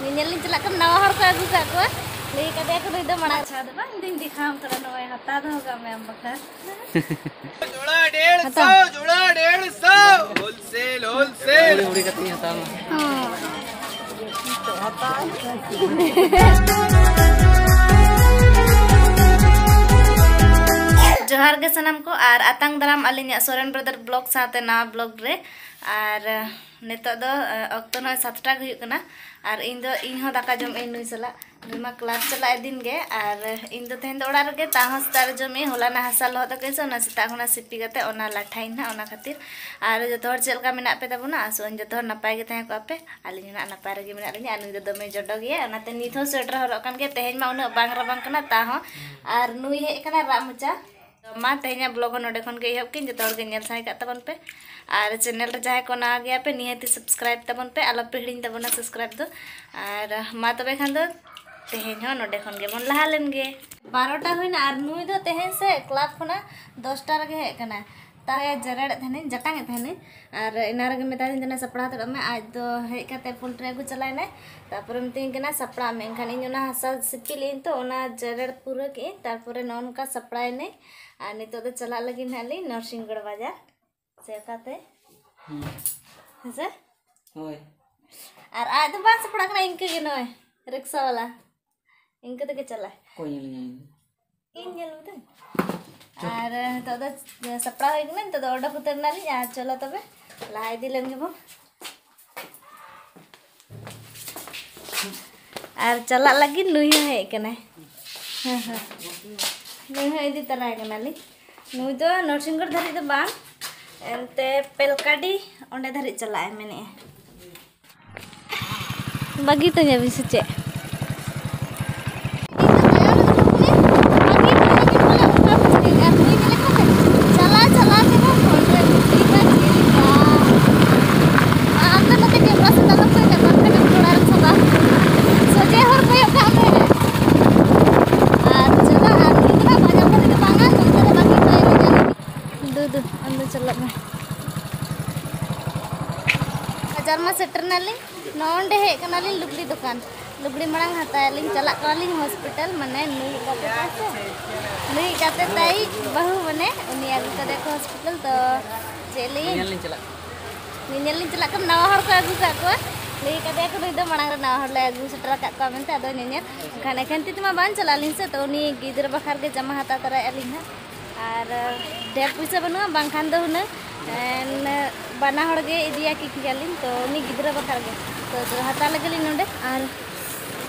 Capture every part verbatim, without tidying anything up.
ᱧᱮᱧᱮᱞ ᱞᱤᱧ ᱪᱟᱞᱟᱜ ᱠᱟᱱᱟ, ᱱᱟᱣᱟ ᱦᱚᱲ ᱠᱚ ᱟᱹᱜᱩ ᱠᱟᱜ ᱠᱚᱣᱟ᱾ ᱞᱟᱹᱭ ᱠᱟᱫᱮᱭᱟ ᱠᱚ, ᱱᱩᱭ ᱫᱚ ᱢᱟᱲᱟᱝ ᱪᱷᱟ ᱫᱚ ᱵᱟᱝ, ᱤᱧ ᱫᱩᱧ ᱫᱮᱠᱷᱟᱣᱟᱢ ᱠᱟᱱᱟ, ᱱᱚᱜᱼᱚᱭ ᱦᱟᱛᱟᱣ ᱫᱚᱦᱚ ᱠᱟᱜ ᱢᱮ ᱟᱢ ᱵᱟᱠᱷᱨᱟ᱾ ᱡᱳᱲᱟ ᱰᱮᱲ ᱥᱚ, ᱦᱟᱛᱟᱣ᱾ ᱡᱳᱲᱟ ᱰᱮᱲ ᱥᱚ, ᱦᱳᱞᱥᱮᱞ, ᱦᱳᱞᱥᱮᱞ᱾ ᱦᱚᱸ᱾ ᱡᱚᱦᱟᱨ ᱜᱮ ᱥᱟᱱᱟᱢ ᱠᱚ, ᱟᱨ ᱟᱛᱟᱝ ᱫᱟᱨᱟᱢ ᱟᱹᱞᱤᱧᱟᱜ ᱥᱚᱨᱮᱱ ᱵᱨᱟᱫᱟᱨ ᱵᱞᱚᱜ ᱥᱟᱶᱛᱮ ᱱᱟᱣᱟ ᱵᱞᱚᱜ ᱨᱮ᱾ ᱟᱨ ᱱᱤᱛᱚᱜ ᱫᱚ, ᱮ, ᱚᱠᱛᱚ ᱱᱚᱜᱼᱚᱭ ᱥᱟᱛᱴᱟ ᱜᱮ ᱦᱩᱭᱩᱜ ᱠᱟᱱᱟ᱾ ᱟᱨ ᱤᱧ ᱫᱚ, ᱤᱧ ᱦᱚᱸ ᱫᱟᱠᱟ ᱡᱚᱢ ᱟᱹᱧ ᱱᱩᱭ ᱥᱟᱞᱟᱜ᱾ ᱱᱩᱭ ᱢᱟ ᱠᱞᱟᱥ ᱪᱟᱞᱟᱜ ᱟᱭ ᱫᱤᱱ ᱜᱮ᱾ ᱟᱨ ᱤᱧ ᱫᱚ ᱛᱮᱦᱮᱧ ᱫᱚ ᱚᱲᱟᱜ ᱨᱮᱜᱮ, ᱛᱟᱣ ᱦᱚᱸ ᱥᱮᱛᱟᱜ ᱨᱮ ᱡᱚᱢ ᱟᱹᱧ᱾ ᱦᱚᱞᱟᱱᱟᱜ ᱦᱟᱥᱟ ᱞᱚᱦᱚᱫ ᱟᱠᱟᱫᱟᱹᱧ ᱥᱮ, ᱚᱱᱟ ᱥᱮᱛᱟᱜ ᱠᱷᱚᱱᱟᱜ ᱥᱤᱯᱤ ᱠᱟᱛᱮ ᱚᱱᱟ ᱞᱟᱴᱷᱟᱭᱟᱹᱧ ᱱᱟᱦᱟᱜ, ᱚᱱᱟ ᱠᱷᱟᱹᱛᱤᱨ᱾ ᱟᱨ ᱡᱚᱛᱚ ᱦᱚᱲ ᱪᱮᱫ ᱞᱮᱠᱟ ᱢᱮᱱᱟᱜ ᱯᱮ ᱛᱟᱵᱚᱱᱟ? ᱟᱥᱚᱜ ᱟᱹᱧ ᱡᱚᱛᱚ ᱦᱚᱲ ᱱᱟᱯᱟᱭ ᱜᱮ ᱛᱟᱦᱮᱸ ᱠᱚᱜᱼᱟ ᱯᱮ᱾ ᱟᱹᱞᱤᱧ ᱦᱚᱸ ᱱᱟᱦᱟᱜ ᱱᱟᱯᱟᱭ ᱨᱮᱜᱮ ᱢᱮᱱᱟᱜ ᱞᱤᱧᱟ᱾ ᱟᱨ ᱱᱩᱭ ᱫᱚ ᱫᱚᱢᱮ ᱡᱚᱰᱚ ᱜᱮᱭᱟ, ᱚᱱᱟᱛᱮ ᱱᱤᱛ ᱦᱚᱸ ᱥᱳᱭᱮᱴᱟᱨ ᱦᱚᱨᱚᱜ ᱠᱟᱱ ᱜᱮᱭᱟ᱾ ᱛᱮᱦᱮᱧ ᱢᱟ ᱩᱱᱟᱹᱜ ᱵᱟᱝ ᱨᱟᱵᱟᱝ ᱠᱟᱱᱟ, ᱛᱟᱣ ᱦᱚᱸ᱾ ᱟᱨ ᱱᱩᱭ ᱦᱮᱡ ᱠᱟᱱᱟᱭ ᱨᱟᱜ ᱢᱚᱪᱟ᱾ ᱢᱟ, ᱛᱮᱦᱮᱧᱟᱜ ᱵᱞᱚᱜ ᱦᱚᱸ ᱱᱚᱰᱮ ᱠᱷᱚᱱ ᱜᱮ ᱮᱦᱚᱵ ᱠᱤᱱ᱾ ᱡᱚᱛᱚ ᱦᱚᱲ ᱜᱮ ᱧᱮᱞ ᱥᱟᱸᱜᱮ ᱠᱟᱜ ᱛᱟᱵᱚᱱ ᱯᱮ᱾ ᱟᱨ ᱪᱮᱱᱮᱞ ᱨᱮ ᱡᱟᱦᱟᱸᱭ ᱠᱚ ᱱᱟᱣᱟ ᱜᱮᱭᱟ ᱯᱮ, ᱱᱤᱦᱟᱹᱛᱤ ᱥᱟᱵᱥᱠᱨᱟᱭᱤᱵ ᱛᱟᱵᱚᱱ ᱯᱮ, ᱟᱞᱚ ᱯᱮ ᱦᱤᱲᱤᱧ ᱛᱟᱵᱚᱱᱟ ᱥᱟᱵᱥᱠᱨᱟᱭᱤᱵ ᱫᱚ᱾ ᱟᱨ ᱢᱟ ᱛᱚᱵᱮ ᱠᱷᱟᱱ ᱫᱚ ᱛᱮᱦᱮᱧ ᱦᱚᱸ ᱱᱚᱰᱮ ᱠᱷᱚᱱ ᱜᱮᱵᱚᱱ ᱞᱟᱦᱟ ᱞᱮᱱ ᱜᱮ᱾ ᱵᱟᱨᱚᱴᱟ ᱦᱩᱭᱱᱟ ᱟᱨ ᱱᱩᱭ ᱫᱚ ᱛᱮᱦᱮᱧ ᱥᱮ ᱠᱞᱟᱵᱽ ᱠᱷᱚᱱᱟᱜ ᱫᱚᱥᱴᱟ ᱨᱮᱜᱮ ᱦᱮᱡ ᱠᱟᱱᱟᱭ᱾ ᱛᱟᱦᱮᱸ ᱡᱮᱨᱮᱲᱮᱫ ᱛᱟᱦᱮᱱᱟᱹᱧ, ᱡᱟᱴᱟᱝ ᱮᱫ ᱛᱟᱦᱮᱱᱟᱹᱧ᱾ ᱟᱨ ᱮᱱᱟ ᱨᱮᱜᱮ ᱢᱮᱛᱟᱫᱤᱧ ᱛᱟᱦᱮᱱᱟ, "ᱥᱟᱯᱲᱟᱣ ᱦᱟᱛᱟᱲᱚᱜ ᱢᱮ", ᱟᱡ ᱫᱚ ᱦᱮᱡ ᱠᱟᱛᱮ ᱯᱳᱞᱴᱨᱤ ᱟᱹᱜᱩ ᱪᱟᱞᱟᱣ ᱮᱱᱟᱭ᱾ ᱛᱟᱨᱯᱚᱨᱮ ᱢᱤᱛᱟᱹᱧ ᱠᱟᱱᱟ, "ᱥᱟᱯᱲᱟᱜ ᱢᱮ", ᱮᱱᱠᱷᱟᱱ ᱤᱧ ᱚᱱᱟ ᱦᱟᱥᱟ ᱥᱤᱯᱤ ᱞᱮᱫᱟᱹᱧ ᱛᱚ, ᱚᱱᱟ ᱡᱮᱨᱮᱲ ᱯᱩᱨᱟᱹ ᱠᱮᱫᱟᱹᱧ᱾ ᱛᱟᱨᱯᱚᱨᱮ ᱱᱚᱜᱼᱚ ᱱᱚᱝᱠᱟ ᱥᱟᱯᱲᱟᱣ ᱮᱱᱟᱹᱧ᱾ ᱟᱨ ᱱᱤᱛᱚᱜ ᱫᱚ ᱪᱟᱞᱟᱜ ᱞᱟᱹᱜᱤᱫ ᱱᱟᱦᱟᱜ ᱞᱤᱧ ᱱᱚᱨᱥᱤᱝᱜᱚᱲ ᱵᱟᱡᱟᱨ᱾ ᱥᱮ ᱚᱠᱟᱛᱮ? ᱦᱩᱸ᱾ ᱦᱮᱸᱥᱮ? ᱦᱳᱭ᱾ ᱟᱨ ᱟᱡ ᱫᱚ ᱵᱟᱝ ᱥᱟᱯᱲᱟᱜ ᱠᱟᱱᱟ, ᱤᱱᱠᱟᱹ ᱜᱮ ᱱᱚᱜᱼᱚᱭ ᱨᱤᱠᱥᱟ ᱵᱟᱞᱟ᱾ ᱤᱱᱠᱟᱹ ᱛᱮᱜᱮ ᱪᱟᱞᱟᱜ᱾ ᱚᱠᱚᱭ ᱧᱮᱞᱤᱧᱟ ᱤᱧ? ᱤᱧ ᱧᱮᱞ ᱢᱮᱫᱟᱹᱧ᱾ ᱪᱚ᱾ ᱟᱨ ᱱᱤᱛᱚᱜ ᱫᱚ ᱥᱟᱯᱲᱟᱣ ᱦᱩᱭ ᱠᱟᱱᱟ, ᱱᱤᱛᱚᱜ ᱫᱚ ᱚᱰᱚᱠ ᱩᱛᱟᱹᱨ ᱮᱱᱟᱞᱤᱧ᱾ ᱟᱨ ᱪᱚᱞᱚ ᱛᱚᱵᱮ, ᱞᱟᱦᱟ ᱤᱫᱤ ᱞᱮᱱ ᱜᱮᱵᱚᱱ᱾ ᱟᱨ ᱪᱟᱞᱟᱜ ᱞᱟᱹᱜᱤᱫ ᱱᱩᱭ ᱦᱚᱸ ᱦᱮᱡ ᱠᱟᱱᱟᱭ᱾ ᱦᱮᱸ, ᱦᱮᱸ᱾ ᱱᱩᱭ ᱦᱚᱸ ᱤᱫᱤ ᱛᱟᱨᱟᱭ ᱠᱟᱱᱟᱞᱤᱧ᱾ ᱱᱩᱭ ᱫᱚ ᱱᱚᱨᱥᱤᱝᱜᱚᱲ ᱫᱷᱟᱹᱨᱤᱡ ᱫᱚ ᱵᱟᱝ, ᱮᱱᱛᱮ ᱯᱮᱞᱠᱟᱰᱤ ᱚᱸᱰᱮ ᱫᱷᱟᱹᱨᱤᱡ ᱪᱟᱞᱟᱜ ᱮ ᱢᱮᱱᱮᱫᱼᱟ᱾ ᱵᱟᱹᱜᱤ ᱛᱟᱹᱧᱟᱵᱤᱱ ᱥᱮ ᱪᱮᱫ? ᱪᱟᱞᱟᱣ ᱪᱟᱞᱟᱣ ᱛᱮᱦᱚᱸ ᱦᱚᱲ ᱨᱮ ᱢᱤᱫᱴᱤᱡ ᱵᱟᱝ ᱪᱮᱫ ᱞᱮᱠᱟ᱾ ᱟᱢ ᱫᱚ ᱱᱚᱛᱮ ᱠᱮᱢᱨᱟ ᱥᱮᱫ ᱟᱞᱚᱢ ᱠᱚᱭᱚᱜᱟ, ᱵᱟᱝᱠᱷᱟᱱ ᱟᱢ ᱛᱷᱚᱲᱟ ᱨᱮᱢ ᱥᱟᱵᱟ᱾ ᱥᱚᱡᱷᱮ ᱦᱚᱨ ᱠᱚᱭᱚᱜ ᱠᱟᱜ ᱢᱮ᱾ ᱟᱨ ᱪᱟᱞᱟᱜ ᱟᱨ ᱩᱱᱤ ᱫᱚ ᱦᱟᱸᱜ ᱵᱟᱡᱟᱨ ᱫᱷᱟᱨᱮ ᱫᱚ ᱵᱟᱝᱟ, ᱱᱚᱛᱮ ᱫᱚ ᱵᱟᱹᱜᱤ ᱠᱚᱭᱚᱜ ᱧᱮᱞ ᱞᱟᱹᱜᱤᱫ᱾ ᱫᱩ, ᱫᱩ, ᱟᱢ ᱫᱚ ᱪᱟᱞᱟᱜ ᱢᱮ᱾ ᱵᱟᱡᱟᱨ ᱢᱟ ᱥᱮᱴᱮᱨ ᱱᱟᱞᱤᱧ᱾ ᱱᱚᱰᱮ ᱦᱮᱡ ᱠᱟᱱᱟᱞᱤᱧ ᱞᱩᱜᱽᱲᱤ ᱫᱚᱠᱟᱱ᱾ ᱞᱩᱜᱽᱲᱤ ᱢᱟᱲᱟᱝ ᱦᱟᱛᱟᱣ ᱞᱤᱧ ᱪᱟᱞᱟᱜ ᱠᱟᱱᱟᱞᱤᱧ ᱦᱚᱥᱯᱤᱴᱟᱞ, ᱢᱟᱱᱮ ᱱᱩᱭ ᱜᱟᱛᱮ ᱛᱟᱭ ᱥᱮ, ᱱᱩᱭ ᱜᱟᱛᱮ ᱛᱟᱭ ᱵᱟᱹᱦᱩ, ᱢᱟᱱᱮ ᱩᱱᱤ ᱟᱹᱜᱩ ᱠᱟᱫᱮᱭᱟ ᱠᱚ ᱦᱚᱥᱯᱤᱴᱟᱞ᱾ ᱛᱚ ᱪᱮᱫ ᱞᱟᱹᱭ ᱧᱮᱧᱮᱞ ᱞᱤᱧ ᱪᱟᱞᱟᱜ ᱠᱟᱱᱟ᱾ ᱧᱮᱧᱮᱞ ᱞᱤᱧ ᱪᱟᱞᱟᱜ ᱠᱟᱱᱟ, ᱱᱟᱣᱟ ᱦᱚᱲ ᱠᱚ ᱟᱹᱜᱩ ᱠᱟᱜ ᱠᱚᱣᱟ᱾ ᱞᱟᱹᱭ ᱠᱟᱫᱮᱭᱟ ᱠᱚ ᱱᱩᱭ ᱫᱚ ᱢᱟᱲᱟᱝ ᱨᱮ ᱱᱟᱣᱟ ᱦᱚᱲ ᱞᱮ ᱟᱹᱜᱩ ᱥᱮᱴᱮᱨ ᱟᱠᱟᱫ ᱠᱚᱣᱟ ᱢᱮᱱᱛᱮ, ᱟᱫᱚ ᱧᱮᱧᱮᱞ᱾ ᱮᱱᱠᱷᱟᱱ ᱮᱠᱷᱮᱱ ᱛᱤ ᱛᱮᱢᱟ ᱵᱟᱝ ᱪᱟᱞᱟᱜ ᱟᱹᱞᱤᱧ ᱥᱮ, ᱛᱚ ᱩᱱᱤ ᱜᱤᱫᱽᱨᱟᱹ ᱵᱟᱠᱷᱨᱟ ᱜᱮ ᱡᱟᱢᱟ ᱦᱟᱛᱟᱣ ᱛᱚᱨᱟᱭᱮᱫ ᱟᱹᱞᱤᱧ ᱦᱟᱸᱜ᱾ ᱟᱨ ᱰᱷᱮᱨ ᱯᱩᱭᱥᱟᱹ ᱵᱟᱹᱱᱩᱜᱼᱟ, ᱵᱟᱝᱠᱷᱟᱱ ᱫᱚ ᱦᱩᱱᱟᱹᱝ ᱮᱱ, ᱵᱟᱱᱟ ᱦᱚᱲ ᱜᱮ ᱤᱫᱤᱭᱟ ᱠᱤ ᱠᱮᱭᱟᱞᱤᱧ, ᱛᱚ ᱩᱱᱤ ᱜᱤᱫᱽᱨᱟᱹ ᱵᱟᱠᱷᱨᱟ ᱜᱮ, ᱛᱚ ᱦᱟᱛᱟᱣ ᱞᱟᱹᱜᱤᱫ ᱞᱤᱧ ᱱᱚᱰᱮ᱾ ᱟᱨ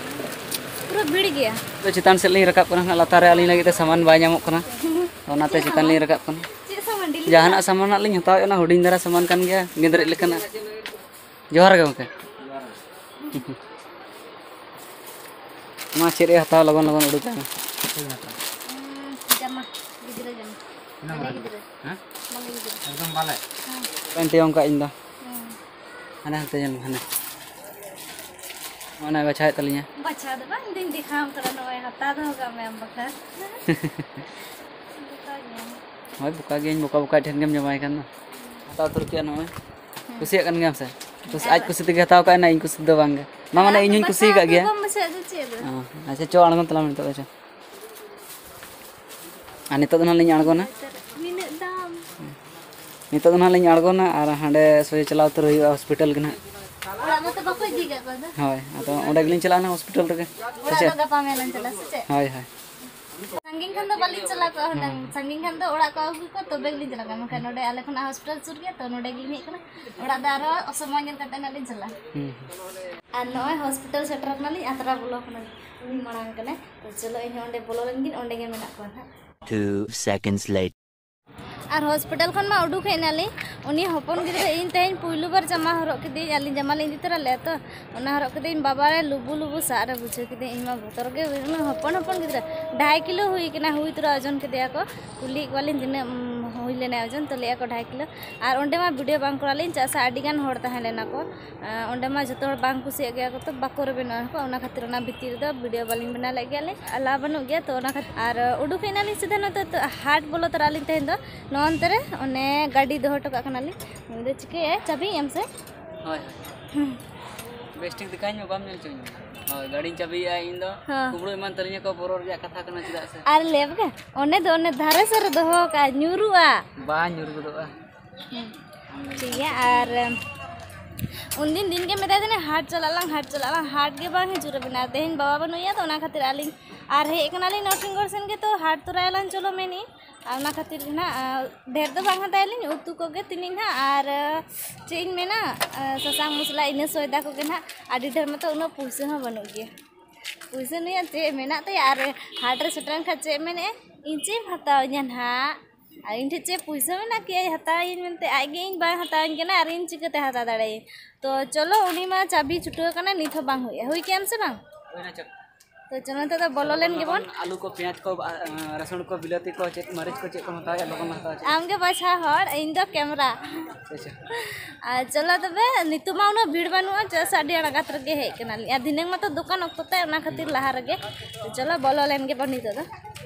ᱯᱩᱨᱟᱹ ᱵᱷᱤᱲ ᱜᱮᱭᱟ᱾ ᱛᱚ ᱪᱮᱛᱟᱱ ᱥᱮᱫ ᱞᱤᱧ ᱨᱟᱠᱟᱵ ᱠᱟᱱᱟ ᱦᱟᱸᱜ, ᱞᱟᱛᱟᱨ ᱨᱮ ᱟᱹᱞᱤᱧ ᱞᱟᱹᱜᱤᱫ ᱛᱮ ᱥᱟᱢᱟᱱ ᱵᱟᱭ ᱧᱟᱢᱚᱜ ᱠᱟᱱᱟ, ᱛᱚ ᱚᱱᱟᱛᱮ ᱪᱮᱫ ᱪᱮᱛᱟᱱ ᱥᱟᱢᱟᱱ? ᱞᱤᱧ ᱨᱟᱠᱟᱵ ᱠᱟᱱᱟ᱾ ᱪᱮᱫ ᱥᱟᱢᱟᱱ? ᱰᱮᱞᱤ ᱡᱟᱦᱟᱱᱟᱜ ᱨᱮᱱᱟᱜ? ᱥᱟᱢᱟᱱ ᱦᱟᱸᱜ ᱞᱤᱧ ᱦᱟᱛᱟᱣᱮᱫᱼᱟ, ᱚᱱᱟ ᱦᱩᱰᱤᱧ ᱫᱷᱟᱨᱟ ᱥᱟᱢᱟᱱ ᱠᱟᱱ ᱜᱮᱭᱟ, ᱜᱮᱸᱫᱽᱨᱮᱡ ᱞᱮᱠᱟᱱᱟᱜ᱾ ᱡᱚᱦᱟᱨ ᱜᱮ ᱜᱚᱢᱠᱮ᱾ ᱢᱟ ᱪᱮᱫ ᱮ ᱦᱟᱛᱟᱣᱟ, ᱞᱚᱜᱚᱱ ᱞᱚᱜᱚᱱ ᱩᱰᱩᱠ ᱟᱭ ᱢᱮ᱾ ᱪᱮᱫ ᱮᱢ ᱦᱟᱛᱟᱣᱟ? ᱩᱸ, ᱡᱟᱢᱟ, ᱜᱤᱫᱽᱨᱟᱹ ᱡᱟᱢᱟ᱾ ᱛᱤᱱᱟᱹᱜ ᱵᱟᱞᱮ ᱦᱚᱲᱟᱜ? ᱜᱤᱫᱽᱨᱟᱹ᱾ ᱦᱮᱸ? ᱵᱟᱞᱮ ᱜᱤᱫᱽᱨᱟᱹ᱾ ᱮᱠᱫᱚᱢ ᱵᱟᱞᱮ? ᱦᱮᱸ᱾ ᱯᱮᱱᱴ ᱤᱭᱟᱹ ᱚᱱᱠᱟ ᱤᱧ ᱫᱚ᱾ ᱦᱮᱸ᱾ ᱦᱟᱱᱮ ᱦᱟᱱᱛᱮ ᱧᱮᱞ ᱢᱮ, ᱦᱟᱱᱮ᱾ ᱚᱱᱟ ᱵᱟᱪᱷᱟᱣᱮᱫ ᱛᱟᱹᱞᱤᱧᱟ᱾ ᱵᱟᱪᱷᱟᱣ ᱫᱚ ᱵᱟᱝ, ᱤᱧ ᱫᱩᱧ ᱫᱮᱠᱷᱟᱣᱟᱢ ᱠᱟᱱᱟ, ᱱᱚᱜᱼᱚᱭ ᱦᱟᱛᱟᱣ ᱫᱚᱦᱚ ᱠᱟᱜ ᱢᱮ ᱟᱢ ᱵᱟᱠᱷᱨᱟ᱾ ᱫᱮᱠᱷᱟᱣ ᱜᱮᱭᱟᱢ᱾ ᱦᱳᱭ, ᱵᱚᱠᱟ ᱜᱤᱭᱟᱹᱧ, ᱵᱚᱠᱟ ᱵᱚᱠᱟ ᱴᱷᱮᱱ ᱜᱮᱢ ᱡᱟᱶᱟᱭ ᱠᱟᱱ ᱫᱚ᱾ ᱦᱟᱛᱟᱣ ᱩᱛᱟᱹᱨ ᱠᱮᱜᱼᱟ ᱱᱚᱜᱼᱚᱭ᱾ ᱦᱮᱸ᱾ ᱠᱩᱥᱤᱭᱟᱜ ᱠᱟᱱ ᱜᱮᱭᱟᱢ ᱥᱮ? ᱠᱩᱥᱤ-, ᱟᱨ ᱟᱡ ᱠᱩᱥᱤ ᱛᱮᱜᱮ ᱦᱟᱛᱟᱣ ᱠᱟᱜᱼᱟᱭ ᱱᱟ, ᱤᱧ ᱠᱩᱥᱤ ᱛᱮᱫᱚ ᱵᱟᱝ ᱜᱮ᱾ ᱢᱟ, ᱢᱟᱱᱮ, ᱟᱫᱚ ᱤᱧ ᱦᱚᱸᱧ ᱵᱟᱪᱷᱟᱣ ᱠᱩᱥᱤ ᱟᱠᱟᱫ ᱫᱚ ᱜᱮᱭᱟ᱾ ᱵᱟᱢ ᱵᱟᱪᱷᱟᱣ ᱫᱚ ᱪᱮᱫ ᱫᱚ? ᱚ, ᱟᱪᱪᱷᱟ, ᱪᱚ, ᱟᱬᱜᱚᱱ ᱛᱟᱞᱟᱝ ᱢᱮ ᱱᱤᱛᱚᱜ ᱫᱚ, ᱪᱚ᱾ ᱟᱨ ᱱᱤᱛᱚᱜ ᱫᱚ ᱱᱟᱦᱟᱜ ᱞᱤᱧ ᱟᱬᱜᱚᱱᱟ᱾ ᱱᱤᱱᱟᱹᱜ ᱫᱟᱢ᱾ ᱱᱤᱛᱚᱜ ᱫᱚ ᱱᱟᱦᱟᱜ ᱞᱤᱧ ᱟᱬᱜᱚᱱᱟ ᱟᱨ ᱦᱟᱸᱰᱮ ᱥᱚᱡᱷᱮ ᱪᱟᱞᱟᱣ ᱩᱛᱟᱹᱨ ᱦᱩᱭᱩᱜᱼᱟ ᱦᱚᱥᱯᱤᱴᱟᱞ ᱜᱮ ᱱᱟᱦᱟᱜ᱾ ᱚᱲᱟᱜ ᱢᱟᱛᱚ ᱵᱟᱠᱚ ᱤᱫᱤ ᱠᱟᱜ ᱠᱚᱣᱟ ᱫᱚ᱾ ᱦᱳᱭ, ᱟᱫᱚ ᱚᱸᱰᱮ ᱜᱮᱞᱤᱧ ᱪᱟᱞᱟᱜᱼᱟ ᱱᱟᱦᱟᱜ ᱦᱚᱥᱯᱤᱴᱟᱞ ᱨᱮᱜᱮ᱾ ᱚᱲᱟᱜ ᱫᱚ ᱜᱟᱯᱟ ᱢᱮᱭᱟᱝ ᱞᱟᱝ ᱪᱟᱞᱟᱜᱼᱟ, ᱥᱮ ᱪᱮᱫ? ᱦᱳᱭ, ᱦᱳᱭ᱾ ᱥᱟᱺᱜᱤᱧ ᱠᱷᱟᱱ ᱫᱚ ᱵᱟᱹᱞᱤᱧ ᱪᱟᱞᱟᱣ ᱠᱚᱜᱼᱟ ᱦᱩᱱᱟᱹᱝ᱾ ᱦᱩᱸ᱾ ᱥᱟᱺᱜᱤᱧ ᱠᱷᱟᱱ ᱫᱚ ᱚᱲᱟᱜ ᱠᱚ ᱟᱹᱜᱩ ᱠᱚᱣᱟ, ᱛᱚᱵᱮ ᱜᱮᱞᱤᱧ ᱪᱟᱞᱟᱜ ᱠᱟᱱᱟ᱾ ᱢᱮᱱᱠᱷᱟᱱ ᱱᱚᱰᱮ ᱟᱞᱮ ᱠᱷᱚᱱᱟᱜ ᱦᱚᱥᱯᱤᱴᱟᱞ ᱥᱩᱨ ᱜᱮᱭᱟ, ᱛᱚ ᱱᱚᱰᱮ ᱜᱮᱞᱤᱧ ᱦᱮᱡ ᱠᱟᱱᱟ᱾ ᱚᱲᱟᱜ ᱫᱚ ᱟᱨᱦᱚᱸ ᱚᱥᱚᱢᱚᱭ ᱧᱮᱞ ᱠᱟᱛᱮ ᱱᱟᱜ ᱞᱤᱧ ᱪᱟᱞᱟᱜᱼᱟ᱾ ᱦᱩᱸ᱾ ᱟᱨ ᱱᱚᱜᱼᱚᱭ ᱦᱚᱥᱯᱤᱴᱟᱞ ᱥᱮᱴᱮᱨ ᱠᱟᱱᱟᱞᱤᱧ, ᱟᱛᱨᱟ ᱵᱚᱞᱚ ᱠᱟᱱᱟᱞᱤᱧ᱾ ᱩᱱᱤ ᱢᱟᱲᱟᱝ ᱠᱟᱱᱟᱭ᱾ ᱛᱚ ᱪᱚᱞᱚ, ᱤᱧ ᱦᱚᱸ ᱚᱸᱰᱮ ᱵᱚᱞᱚ ᱞᱮᱱ ᱜᱤᱧ, ᱚᱸᱰᱮ ᱜᱮ ᱢᱮᱱᱟᱜ ᱠᱚᱣᱟ ᱱᱟᱦᱟᱜ᱾ Two seconds later. ᱟᱨ ᱦᱚᱥᱯᱤᱴᱟᱞ ᱠᱷᱚᱱ ᱢᱟ ᱩᱰᱩᱠ ᱦᱮᱡ ᱮᱱᱟᱞᱤᱧ᱾ ᱩᱱᱤ ᱦᱚᱯᱚᱱ ᱜᱤᱫᱽᱨᱟᱹ, ᱤᱧ ᱛᱮᱦᱮᱧ ᱯᱩᱭᱞᱩ ᱵᱟᱨ ᱡᱟᱢᱟ ᱦᱚᱨᱚᱜ ᱠᱤᱫᱤᱧ, ᱟᱹᱞᱤᱧ ᱡᱟᱢᱟ ᱞᱤᱧ ᱤᱫᱤ ᱛᱚᱨᱟ ᱞᱮᱫᱼᱟ ᱛᱚ, ᱚᱱᱟ ᱦᱚᱨᱚᱜ ᱠᱤᱫᱤᱧ, ᱵᱟᱵᱟ ᱨᱮ ᱞᱩᱵᱩ ᱞᱩᱵᱩ ᱥᱟᱵ ᱨᱮ ᱵᱩᱡᱷᱟᱹᱣ ᱠᱤᱫᱤᱧ᱾ ᱤᱧ ᱢᱟ ᱵᱚᱛᱚᱨ ᱜᱮ, ᱩᱱᱟᱹᱜ ᱦᱚᱯᱚᱱ ᱦᱚᱯᱚᱱ ᱜᱤᱫᱽᱨᱟᱹ, ᱰᱷᱟᱭ ᱠᱤᱞᱳ ᱦᱩᱭ ᱠᱟᱱᱟ, ᱦᱩᱭ ᱛᱚᱨᱟ ᱳᱡᱚᱱ ᱠᱮᱫᱮᱭᱟ ᱠᱚ᱾ ᱠᱩᱞᱤᱭᱮᱫ ᱠᱚᱣᱟᱞᱤᱧ ᱛᱤᱱᱟᱹᱜ, ᱩᱢ, ᱦᱩᱭ ᱞᱮᱱᱟ ᱳᱡᱚᱱ, ᱛᱚ ᱞᱟᱹᱭᱮᱫᱼᱟ ᱠᱚ ᱰᱷᱟᱭ ᱠᱤᱞᱳ᱾ ᱟᱨ ᱚᱸᱰᱮ ᱢᱟ ᱵᱷᱤᱰᱤᱭᱳ ᱵᱟᱝ ᱠᱚᱨᱟᱣ ᱞᱤᱧ, ᱪᱮᱫᱟᱜ ᱥᱮ ᱟᱹᱰᱤ ᱜᱟᱱ ᱦᱚᱲ ᱛᱟᱦᱮᱸ ᱞᱮᱱᱟ ᱠᱚ᱾ ᱟᱸ, ᱚᱸᱰᱮ ᱢᱟ ᱡᱚᱛᱚ ᱦᱚᱲ ᱵᱟᱝ ᱠᱩᱥᱤᱭᱟᱜ ᱜᱮᱭᱟ ᱠᱚ, ᱛᱚ ᱵᱟᱠᱚ ᱨᱮᱵᱮᱱᱚᱜᱼᱟ ᱠᱚ, ᱚᱱᱟ ᱠᱷᱟᱹᱛᱤᱨ ᱚᱱᱟ ᱵᱷᱤᱛᱤᱨ ᱨᱮᱫᱚ ᱵᱷᱤᱰᱤᱭᱳ ᱵᱟᱹᱞᱤᱧ ᱵᱮᱱᱟᱣ ᱞᱮᱫ ᱜᱮᱭᱟᱞᱤᱧ᱾ ᱟᱞᱟᱣ ᱵᱟᱹᱱᱩᱜ ᱜᱮᱭᱟ, ᱛᱚ ᱚᱱᱟ ᱠᱷᱟᱹᱛᱤᱨ᱾ ᱟᱨ ᱩᱰᱩᱠ ᱦᱮᱡ ᱮᱱᱟᱞᱤᱧ ᱥᱤᱫᱷᱟᱹ ᱱᱚᱛᱮ, ᱛᱚ ᱦᱟᱴ ᱵᱚᱞᱚ ᱛᱚᱨᱟ ᱟᱹᱞᱤᱧ ᱛᱮᱦᱮᱧ ᱫᱚ᱾ ᱱᱚᱜᱼᱚ ᱱᱚᱱᱛᱮ ᱨᱮ ᱚᱱᱮ ᱜᱟᱹᱰᱤ ᱫᱚᱦᱚ ᱦᱚᱴᱚ ᱠᱟᱜ ᱠᱟᱱᱟᱞᱤᱧ᱾ ᱩᱱᱤ ᱫᱚ ᱪᱤᱠᱟᱹᱭᱟᱭ, ᱪᱟᱹᱵᱤᱭᱮᱫ ᱟᱢ ᱥᱮ? ᱦᱳᱭ, ᱦᱳᱭ᱾ ᱦᱩᱸ᱾ ᱵᱮᱥᱴᱷᱤᱠ ᱫᱮᱠᱷᱟᱧ ᱢᱮ, ᱵᱟᱢ ᱧᱮᱞ ᱦᱚᱪᱚᱧ ᱢᱮ᱾ ᱦᱳᱭ, ᱜᱟᱹᱰᱤᱧ ᱪᱟᱹᱵᱤᱭᱮᱜᱼᱟ ᱤᱧ ᱫᱚ᱾ ᱦᱮᱸ᱾ ᱠᱩᱢᱵᱽᱲᱩ ᱮᱢᱟᱱ ᱛᱟᱹᱞᱤᱧᱟ ᱠᱚ, ᱵᱚᱨᱚ ᱨᱮᱭᱟᱜ ᱠᱟᱛᱷᱟ ᱠᱟᱱᱟ, ᱪᱮᱫᱟᱜ ᱥᱮ ᱟᱨ ᱞᱮᱵ ᱜᱮ, ᱚᱱᱮ ᱫᱚ ᱚᱱᱮ ᱫᱷᱟᱨᱮ ᱥᱮᱫ ᱨᱮ ᱫᱚᱦᱚ ᱠᱟᱜᱼᱟ, ᱧᱩᱨᱩᱜᱼᱟ᱾ ᱵᱟᱝ ᱧᱩᱨ ᱜᱚᱫᱚᱜᱼᱟ᱾ ᱦᱩᱸ᱾ ᱴᱷᱤᱠ ᱜᱮᱭᱟ, ᱟᱨ ᱩᱱᱫᱤᱱ ᱫᱤᱱ ᱜᱮ ᱢᱮᱛᱟᱭ ᱛᱟᱦᱮᱱᱟ, "ᱦᱟᱴ ᱪᱟᱞᱟᱜ ᱞᱟᱝ, ᱦᱟᱴ ᱪᱟᱞᱟᱜ ᱞᱟᱝ", ᱦᱟᱴ ᱜᱮ ᱵᱟᱝ ᱦᱤᱡᱩᱜ ᱨᱮ ᱵᱮᱱᱟᱣ᱾ ᱛᱮᱦᱮᱧ ᱵᱟᱵᱟ ᱵᱟᱹᱱᱩᱜ ᱮᱭᱟ, ᱛᱚ ᱚᱱᱟ ᱠᱷᱟᱹᱛᱤᱨ ᱟᱹᱞᱤᱧ ᱟᱨ ᱦᱮᱡ ᱠᱟᱱᱟᱞᱤᱧ ᱱᱚᱨᱥᱤᱝᱜᱚᱲ ᱥᱮᱱ ᱜᱮ, ᱛᱚ ᱦᱟᱴ ᱛᱚᱨᱟᱭᱟᱞᱟᱝ ᱪᱚᱞᱚ ᱢᱮᱱᱮᱫ᱾ ᱟᱨ ᱚᱱᱟ ᱠᱷᱟᱹᱛᱤᱨ ᱜᱮ ᱱᱟᱦᱟᱜ, ᱟᱨ ᱰᱷᱮᱨ ᱫᱚ ᱵᱟᱝ ᱦᱟᱛᱟᱭᱟᱞᱤᱧ, ᱩᱛᱩ ᱠᱚᱜᱮ ᱛᱤᱱᱟᱹᱜ ᱱᱟᱦᱟᱜ, ᱟᱨ ᱪᱮᱫ ᱤᱧ ᱢᱮᱱᱟ, ᱟᱨ ᱥᱟᱥᱟᱝ ᱢᱚᱥᱞᱟ ᱤᱱᱟᱹ ᱥᱚᱭᱫᱟ ᱠᱚᱜᱮ ᱱᱟᱦᱟᱜ, ᱟᱹᱰᱤ ᱰᱷᱮᱨ ᱢᱟᱛᱚ ᱩᱱᱟᱹᱜ ᱯᱩᱭᱥᱟᱹ ᱦᱚᱸ ᱵᱟᱹᱱᱩᱜ ᱜᱮᱭᱟ᱾ ᱯᱩᱭᱥᱟᱹ ᱱᱩᱭᱟᱜ ᱪᱮᱫ ᱢᱮᱱᱟᱜ ᱛᱟᱭᱟ? ᱟᱨ ᱦᱟᱴ ᱨᱮ ᱥᱮᱴᱮᱨᱮᱱ ᱠᱷᱟᱱ ᱪᱮᱫ ᱢᱮᱱᱮᱫᱼᱟ, "ᱤᱧ ᱪᱮᱫ ᱮᱢ ᱦᱟᱛᱟᱣᱟᱹᱧᱟ ᱱᱟᱦᱟᱜ?" ᱟᱨ ᱤᱧ ᱴᱷᱮᱱ ᱪᱮᱫ ᱯᱩᱭᱥᱟᱹ ᱢᱮᱱᱟᱜ ᱠᱮᱭᱟ ᱦᱟᱛᱟᱣᱟᱹᱧ ᱢᱮᱱᱛᱮ, ᱟᱡ ᱜᱮ ᱤᱧ ᱵᱟᱭ ᱦᱟᱛᱟᱣᱟᱹᱧ ᱠᱟᱱᱟ ᱟᱨ ᱤᱧ ᱪᱤᱠᱟᱹᱛᱮ ᱦᱟᱛᱟᱣ ᱫᱟᱲᱮᱭᱟᱜᱼᱟᱹᱧ? ᱛᱚ ᱪᱚᱞᱚ, ᱩᱱᱤ ᱢᱟ ᱪᱟᱵᱤ ᱪᱷᱩᱴᱟᱹᱣ ᱟᱠᱟᱱᱟ, ᱱᱤᱛ ᱦᱚᱸ ᱵᱟᱝ ᱦᱩᱭᱩᱜᱼᱟ᱾ ᱦᱩᱭ ᱠᱮᱜᱼᱟᱢ ᱥᱮ ᱵᱟᱝ? ᱦᱩᱭᱱᱟ ᱪᱚ᱾ ᱛᱚ ᱪᱚᱞᱚ, ᱱᱤᱛᱚᱜ ᱫᱚ ᱵᱚᱞᱚ ᱞᱮᱱ ᱜᱮᱵᱚᱱ᱾ ᱟᱹᱞᱩ ᱠᱚ, ᱯᱮᱸᱭᱟᱡᱽ ᱠᱚ, ᱟ, ᱟ, ᱨᱟᱹᱥᱩᱱ ᱠᱚ, ᱵᱤᱞᱟᱹᱛᱤ ᱠᱚ, ᱪᱮᱫ ᱢᱟᱹᱨᱤᱪ ᱠᱚ, ᱪᱮᱫ ᱠᱚᱢ ᱦᱟᱛᱟᱣᱮᱫᱼᱟ, ᱞᱚᱜᱚᱱ ᱦᱟᱛᱟᱣ ᱪᱮᱫ? ᱟᱢ ᱜᱮ ᱵᱟᱪᱷᱟᱣ ᱦᱚᱲ, ᱤᱧ ᱫᱚ ᱠᱮᱢᱨᱟ᱾ ᱟᱪᱪᱷᱟ᱾ ᱟᱨ ᱪᱚᱞᱚ ᱛᱚᱵᱮ, ᱱᱤᱛᱚᱜ ᱢᱟ ᱩᱱᱟᱹᱜ ᱵᱷᱤᱲ ᱵᱟᱹᱱᱩᱜᱼᱟ, ᱪᱮᱫᱟᱜ ᱥᱮ ᱟᱹᱰᱤ ᱟᱬᱜᱟᱛ ᱨᱮᱜᱮ ᱦᱮᱡ ᱠᱟᱱᱟᱞᱤᱧ᱾ ᱟᱨ ᱫᱷᱤᱱᱟᱹᱝ ᱢᱟᱛᱚ ᱫᱚᱠᱟᱱ ᱚᱠᱛᱚ ᱛᱮ, ᱚᱱᱟ ᱠᱷᱟᱹᱛᱤᱨ ᱞᱟᱦᱟ ᱨᱮᱜᱮ᱾ ᱛᱚ ᱪᱚᱞᱚ, ᱵᱚᱞᱚ ᱞᱮᱱ ᱜᱮᱵᱚᱱ ᱱᱤᱛᱚᱜ ᱫᱚ᱾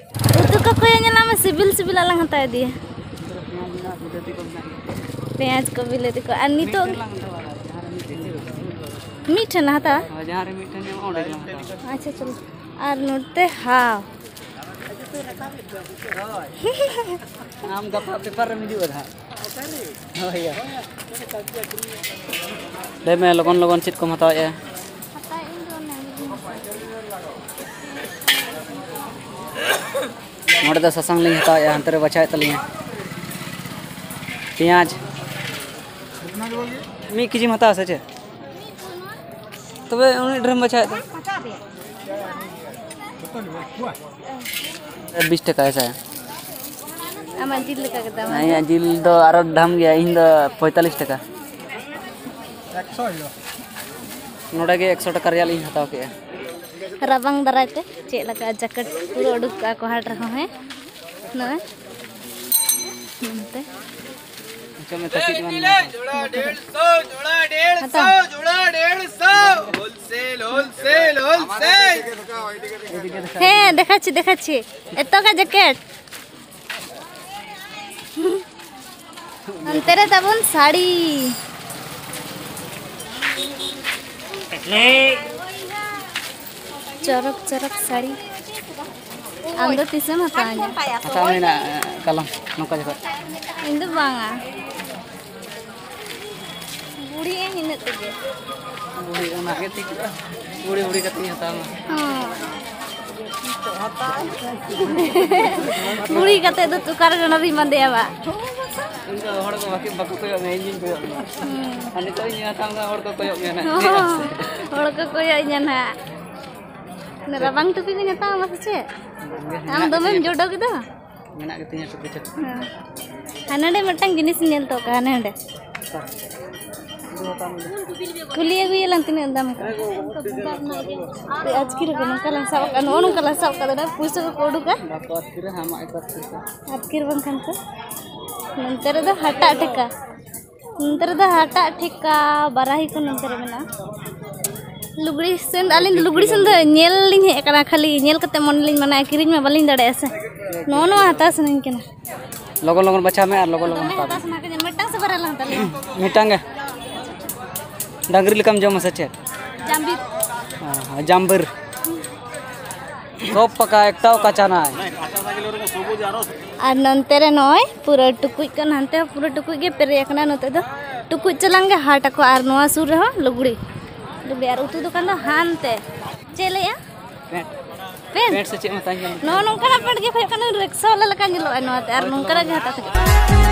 ᱩᱛᱩ ᱠᱚ ᱠᱚᱭᱚᱜ ᱧᱮᱞᱟᱜ ᱢᱮ, ᱥᱤᱵᱤᱞ ᱥᱤᱵᱤᱞᱟᱜ ᱞᱟᱝ ᱦᱟᱛᱟᱣ ᱤᱫᱤᱭᱟ᱾ ᱯᱮᱸᱭᱟᱡᱽ ᱠᱚ, ᱵᱤᱞᱟᱹᱛᱤ ᱠᱚ, ᱟᱨ ᱱᱤᱛᱚᱜ ᱢᱤᱫ ᱴᱷᱮᱱ ᱞᱟᱝ ᱦᱟᱛᱟᱣᱟ᱾ ᱦᱳᱭ, ᱡᱟᱦᱟᱸ ᱨᱮ ᱢᱤᱫ ᱴᱷᱮᱱ ᱧᱟᱢᱚᱜᱼᱟ, ᱚᱸᱰᱮ ᱜᱮᱞᱟᱝ ᱦᱟᱛᱟᱣᱟ᱾ ᱟᱪᱪᱷᱟ, ᱪᱚᱞᱚ᱾ ᱟᱨ ᱱᱚᱛᱮ ᱦᱟᱣ᱾ ᱟᱢ ᱜᱟᱯᱟ ᱯᱮᱯᱟᱨ ᱨᱮᱢ ᱦᱤᱡᱩᱜᱼᱟ ᱦᱟᱸᱜ᱾ ᱦᱳᱭ ᱭᱟ᱾ ᱞᱟᱹᱭ ᱢᱮ, ᱞᱚᱜᱚᱱ ᱞᱚᱜᱚᱱ ᱪᱮᱫ ᱠᱚᱢ ᱦᱟᱛᱟᱣᱮᱫᱼᱟ? ᱦᱟᱛᱟᱣᱮᱫ ᱟᱹᱧ ᱫᱚ ᱚᱱᱟ ᱜᱮᱞᱤᱧ ᱦᱟᱛᱟᱣᱟ᱾ ᱱᱚᱰᱮ ᱫᱚ ᱥᱟᱥᱟᱝ ᱞᱤᱧ ᱦᱟᱛᱟᱣᱮᱫᱼᱟ, ᱦᱟᱱᱛᱮ ᱨᱮ ᱵᱟᱪᱷᱟᱣᱮᱫ ᱛᱟᱹᱞᱤᱧᱟ᱾ ᱯᱮᱸᱭᱟᱡᱽ ᱢᱤᱫ ᱠᱮᱡᱤᱢ ᱦᱟᱛᱟᱣᱟ ᱥᱮ ᱪᱮᱫ? ᱛᱚᱵᱮ ᱩᱱᱟᱹᱜ ᱰᱷᱮᱨᱮᱢ ᱵᱟᱪᱷᱟᱣᱮᱫ ᱫᱚ? ᱵᱤᱥ ᱴᱟᱠᱟ ᱦᱮᱸ ᱥᱮ? ᱟᱢᱟᱜ ᱡᱤᱞ ᱞᱮᱠᱟ ᱜᱮ ᱫᱟᱢ᱾ ᱤᱧᱟᱹᱜ ᱡᱤᱞ ᱫᱚ ᱟᱨᱚ ᱫᱟᱢ ᱜᱮᱭᱟ, ᱤᱧ ᱫᱚ ᱯᱚᱸᱭᱛᱟᱞᱞᱤᱥ ᱴᱟᱠᱟ᱾ ᱱᱚᱰᱮ ᱜᱮ ᱮᱠᱥᱚ ᱴᱟᱠᱟ ᱨᱮᱭᱟᱜ ᱞᱤᱧ ᱦᱟᱛᱟᱣ ᱠᱮᱜᱼᱟ᱾ ᱨᱟᱵᱟᱝ ᱫᱟᱨᱟᱭ ᱛᱮ ᱪᱮᱫ ᱞᱮᱠᱟ ᱡᱮᱠᱮᱴ ᱯᱩᱨᱟᱹ ᱩᱰᱩᱠ ᱠᱟᱜᱼᱟ ᱠᱚ ᱦᱟᱴ ᱨᱮᱦᱚᱸ, ᱦᱮᱸ? ᱱᱚᱜᱼᱚᱭ ᱱᱚᱱᱛᱮ᱾ ᱟᱪᱪᱷᱟ, ᱢᱮ ᱛᱟᱹᱠᱤᱡ ᱮᱢᱟᱱ ᱢᱮ᱾ ᱡᱳᱲᱟ ᱰᱮᱲ ᱥᱚ, ᱡᱳᱲᱟ ᱰᱮᱲ ᱥᱚ, ᱦᱟᱛᱟᱣ᱾ ᱡᱳᱲᱟ ᱰᱮᱲ ᱥᱚ᱾ Wholesale, wholesale, wholesale. ᱦᱮᱸ, ᱫᱮᱠᱷᱟᱪᱷᱤ, ᱫᱮᱠᱷᱟᱪᱷᱤ᱾ ᱮᱛᱚ ᱜᱟ ᱡᱮᱠᱮᱴ᱾ ᱚᱱᱛᱮ ᱨᱮ ᱛᱟᱵᱚᱱ ᱥᱟᱹᱲᱤ᱾ ᱪᱚᱨᱚᱠ ᱪᱚᱨᱚᱠ ᱥᱟᱹᱲᱤ᱾ ᱟᱢ ᱫᱚ ᱛᱤᱥᱮᱢ ᱦᱟᱛᱟᱣ ᱤᱧᱟ? ᱦᱟᱛᱟᱣ ᱢᱮᱱᱟᱜ ᱠᱟᱞᱚᱢ ᱱᱚᱝᱠᱟ ᱡᱚᱠᱷᱚᱱ᱾ ᱤᱧ ᱫᱚ ᱵᱟᱝᱟ᱾ ᱵᱩᱲᱦᱤ ᱟᱹᱧ ᱤᱱᱟᱹᱜ ᱛᱮᱜᱮ᱾ ᱵᱩᱲᱦᱤ ᱚᱱᱟ ᱜᱮ ᱴᱷᱤᱠᱚᱜᱼᱟ᱾ ᱵᱩᱲᱦᱤ ᱵᱩᱲᱦᱤ ᱠᱟᱛᱮ ᱤᱧ ᱦᱟᱛᱟᱣ ᱢᱟ᱾ ᱦᱚᱸ᱾ ᱵᱩᱲᱦᱤ ᱠᱟᱛᱮ ᱫᱚ ᱚᱠᱟ ᱨᱮ ᱚᱱᱟ ᱫᱚᱧ ᱵᱟᱸᱫᱮᱭᱟ ᱵᱟ? ᱤᱧ ᱫᱚ ᱦᱚᱲ ᱠᱚ ᱵᱟᱠᱚ, ᱵᱟᱠᱚ ᱠᱚᱭᱚᱜ ᱢᱮᱭᱟ, ᱤᱧ ᱜᱤᱧ ᱠᱚᱭᱚᱜ ᱢᱮᱭᱟ᱾ ᱦᱩᱸ᱾ ᱟᱨ ᱱᱤᱛᱚᱜ ᱤᱧ ᱦᱟᱛᱟᱣ ᱞᱮᱠᱷᱟᱱ ᱦᱚᱲ ᱠᱚ ᱠᱚᱭᱚᱜ ᱢᱮᱭᱟ ᱱᱟᱜ᱾ ᱦᱚᱸ᱾ ᱦᱚᱲ ᱠᱚ ᱠᱚᱭᱚᱜ ᱤᱧᱟ ᱱᱟᱜ᱾ ᱚᱱᱟ ᱨᱟᱵᱟᱝ ᱴᱩᱯᱤ ᱠᱚᱧ ᱦᱟᱛᱟᱣ ᱟᱢᱟ ᱥᱮ ᱪᱮᱫ? ᱟᱢ ᱢᱮᱱᱟᱜ ᱫᱚᱢᱮᱢ ᱜᱮᱛᱤᱧᱟ᱾ ᱡᱚᱰᱚ ᱠᱮᱫᱟ? ᱢᱮᱱᱟᱜ ᱜᱮᱛᱤᱧᱟ ᱴᱩᱯᱤ ᱪᱷᱟᱹᱴᱠᱤ᱾ ᱦᱮᱸ᱾ ᱟᱨ ᱱᱚᱰᱮ ᱢᱤᱫᱴᱟᱝ ᱡᱤᱱᱤᱥ ᱤᱧ ᱧᱮᱞ ᱛᱚ ᱠᱟᱜᱼᱟ ᱱᱚᱰᱮ᱾ ᱠᱩᱞᱤ ᱟᱹᱜᱩᱭᱟᱞᱟᱝ ᱛᱤᱱᱟᱹᱜ ᱫᱟᱢ ᱠᱟᱱᱟ᱾ ᱟᱡᱠᱤᱨ ᱨᱮ ᱱᱚᱝᱠᱟ ᱞᱟᱝ ᱥᱟᱵ ᱟᱠᱟᱫ, ᱱᱚᱜᱼᱚ ᱱᱚᱝᱠᱟ ᱞᱟᱝ ᱥᱟᱵ ᱟᱠᱟᱫ, ᱚᱱᱟ ᱯᱩᱭᱥᱟᱹ ᱠᱚᱠᱚ ᱩᱰᱩᱠᱟ᱾ ᱵᱟᱠᱚ ᱟᱹᱛᱠᱤᱨᱟ, ᱟᱢᱟᱜ ᱜᱮᱠᱚ ᱟᱹᱛᱠᱤᱨᱟ᱾ ᱟᱹᱛᱠᱤᱨ ᱵᱟᱝᱠᱷᱟᱱ ᱠᱚ᱾ ᱱᱚᱱᱛᱮ ᱨᱮᱫᱚ ᱦᱟᱴᱟᱜ ᱴᱷᱮᱠᱟ, ᱱᱚᱱᱛᱮ ᱨᱮᱫᱚ ᱦᱟᱴᱟᱜ ᱴᱷᱮᱠᱟ, ᱵᱟᱨᱟᱦᱤ ᱠᱚ ᱱᱚᱱᱛᱮ ᱨᱮ ᱢᱮᱱᱟᱜᱼᱟ᱾ ᱞᱩᱜᱽᱲᱤ ᱥᱮᱱ, ᱟᱹᱞᱤᱧ ᱫᱚ ᱞᱩᱜᱽᱲᱤ ᱥᱮᱱ ᱫᱚ ᱧᱮᱞ ᱞᱤᱧ ᱦᱮᱡ ᱟᱠᱟᱱᱟ, ᱠᱷᱟᱹᱞᱤ ᱧᱮᱞ ᱠᱟᱛᱮ ᱢᱚᱱᱮ ᱞᱤᱧ ᱢᱟᱱᱟᱣᱟ, ᱠᱤᱨᱤᱧ ᱢᱟ ᱵᱟᱹᱞᱤᱧ ᱫᱟᱲᱮᱭᱟᱜᱼᱟ ᱥᱮ᱾ ᱱᱚᱜᱼᱚ ᱱᱚᱣᱟ ᱦᱟᱛᱟᱣ ᱥᱟᱱᱟᱧ ᱠᱟᱱᱟ᱾ ᱞᱚᱜᱚᱱ ᱞᱚᱜᱚᱱ ᱵᱟᱪᱷᱟᱣ ᱢᱮ ᱟᱨ ᱞᱚᱜᱚᱱ ᱞᱚᱜᱚᱱ ᱫᱚᱢᱮ ᱦᱟᱛᱟᱣ ᱢᱮ᱾ ᱦᱟᱛᱟᱣ ᱥᱟᱱᱟ ᱠᱟᱱᱟ, ᱢᱤᱫᱴᱟᱝ ᱥᱮ ᱵᱟᱨᱭᱟ ᱞᱟᱝ ᱦᱟᱛᱟᱣ ᱞᱮᱜᱮ? ᱢᱤᱫᱴᱟᱝ ᱜᱮ᱾ ᱰᱟᱝᱨᱤ ᱞᱮᱠᱟᱢ ᱡᱚᱢᱟ ᱥᱮ ᱪᱮᱫ? ᱡᱟᱢᱵᱤᱨ᱾ ᱦᱮᱸ, ᱦᱮᱸ, ᱡᱟᱢᱵᱤᱨ᱾ ᱥᱚᱵ ᱯᱟᱠᱟ, ᱮᱠᱴᱟᱣ ᱠᱟᱪᱟ ᱱᱟᱭ᱾ ᱟᱨ ᱱᱚᱱᱛᱮ ᱨᱮ ᱱᱚᱜᱼᱚᱭ ᱯᱩᱨᱟᱹ ᱴᱩᱠᱩᱡ ᱠᱚ, ᱦᱟᱱᱛᱮ ᱦᱚᱸ ᱯᱩᱨᱟᱹ ᱴᱩᱠᱩᱡ ᱜᱮ ᱯᱮᱨᱮᱡ ᱟᱠᱟᱱᱟ᱾ ᱱᱚᱛᱮ ᱫᱚ ᱴᱩᱠᱩᱡ ᱪᱟᱞᱟᱝ ᱜᱮ ᱦᱟᱴ ᱟᱠᱚ, ᱟᱨ ᱱᱚᱣᱟ ᱥᱩᱨ ᱨᱮᱦᱚᱸ ᱞᱩᱜᱽᱲᱤ, ᱞᱩᱜᱽᱲᱤ᱾ ᱟᱨ ᱩᱛᱩ ᱫᱚᱠᱟᱱ ᱫᱚ ᱦᱟᱱᱛᱮ᱾ ᱪᱮᱫ ᱞᱟᱹᱭᱮᱜᱼᱟ? ᱯᱮᱱᱴ᱾ ᱯᱮᱱᱴ? ᱯᱮᱱᱴ ᱥᱮ ᱪᱮᱫ ᱢᱮᱛᱟᱧ ᱠᱟᱱᱟ? ᱱᱚᱜᱼᱚ ᱱᱚᱝᱠᱟᱱᱟᱜ ᱯᱮᱱᱴ ᱜᱮ ᱠᱷᱚᱡᱚᱜ ᱠᱟᱱᱟ, ᱨᱤᱠᱥᱟ ᱵᱟᱞᱟ ᱞᱮᱠᱟ ᱧᱮᱞᱚᱜᱼᱟ ᱱᱚᱣᱟ ᱛᱮ, ᱟᱨ ᱱᱚᱝᱠᱟᱱᱟᱜ ᱜᱮ ᱦᱟᱛᱟᱣ ᱥᱟᱱᱟ ᱠᱟᱱᱟ᱾